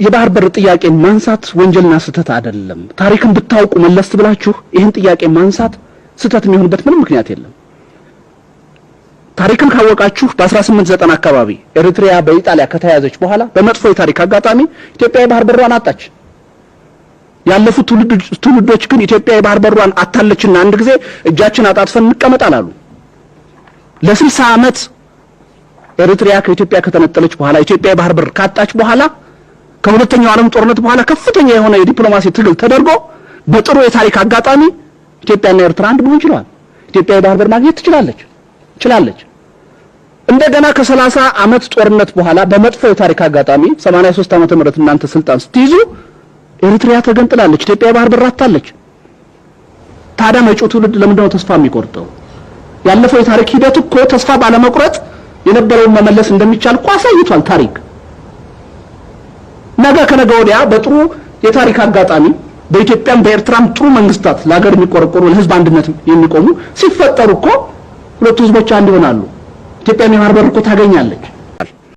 የባህር በር ጥያቄ ማንሳት ወንጀልና ስህተት አይደለም። ታሪክን ብታውቁ መለስ ብላችሁ ይህን ጥያቄ ማንሳት ስህተት የሚሆንበት ምንም ምክንያት የለም። ታሪክን ካወቃችሁ በ1890 አካባቢ ኤሪትሪያ በኢጣሊያ ከተያዘች በኋላ በመጥፎ የታሪክ አጋጣሚ ኢትዮጵያ የባህር በሯን አጣች። ያለፉት ትውልዶች ግን ኢትዮጵያ የባህር በሯን አታለችና አንድ ጊዜ እጃችን አጣጥፈን እንቀመጥ አላሉ። ለ60 ዓመት ኤሪትሪያ ከኢትዮጵያ ከተነጠለች በኋላ፣ ኢትዮጵያ የባህር በር ካጣች በኋላ፣ ከሁለተኛው ዓለም ጦርነት በኋላ ከፍተኛ የሆነ የዲፕሎማሲ ትግል ተደርጎ በጥሩ የታሪክ አጋጣሚ ኢትዮጵያና ኤርትራ አንድ መሆን ችለዋል። ኢትዮጵያ የባህር በር ማግኘት ትችላለች ችላለች። እንደገና ከ30 ዓመት ጦርነት በኋላ በመጥፎ የታሪክ አጋጣሚ 83 ዓመተ ምህረት እናንተ ስልጣን ስትይዙ ኤሪትሪያ ተገንጥላለች፣ ኢትዮጵያ የባህር በር አጥታለች። ታዲያ መጪው ትውልድ ለምንድን ነው ተስፋ የሚቆርጠው? ያለፈው የታሪክ ሂደት እኮ ተስፋ ባለመቁረጥ የነበረውን መመለስ እንደሚቻል እኮ አሳይቷል ታሪክ። ነገ ከነገ ወዲያ በጥሩ የታሪክ አጋጣሚ በኢትዮጵያም በኤርትራም ጥሩ መንግስታት፣ ለሀገር የሚቆረቆሩ፣ ለህዝብ አንድነት የሚቆሙ ሲፈጠሩ እኮ ሁለቱ ህዝቦች አንድ ይሆናሉ። ኢትዮጵያም የባህር በር እኮ ታገኛለች።